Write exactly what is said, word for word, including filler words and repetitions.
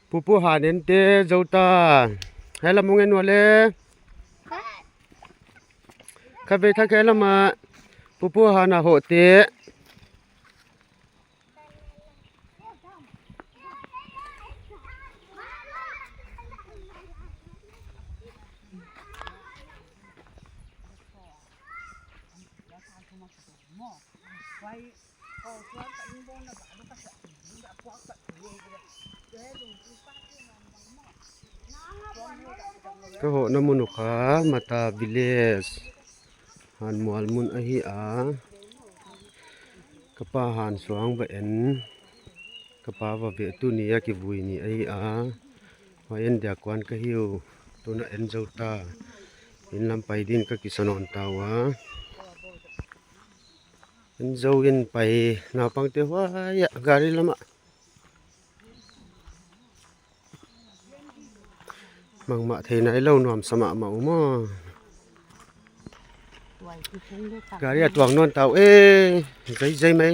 Pupu han en te jou ta. Hela mung en wale. Khatvei thak hela ma. Pupu han a ho te. Ka hona mun u kha Mata village, Hanmual mun ahi a. Ka pa han suang va en. Ka pa va ve tuni a kivui ni ahi a. Hoi en dia kuan ka hiu. Tuna en jou ta. In lam pai din ka kisanon ta ua. En jou in pai naupang te huai a gari lama. Mangma thei nai lou nuam sa mama u mo. Gari a tuang non tau e. Jai jai mai.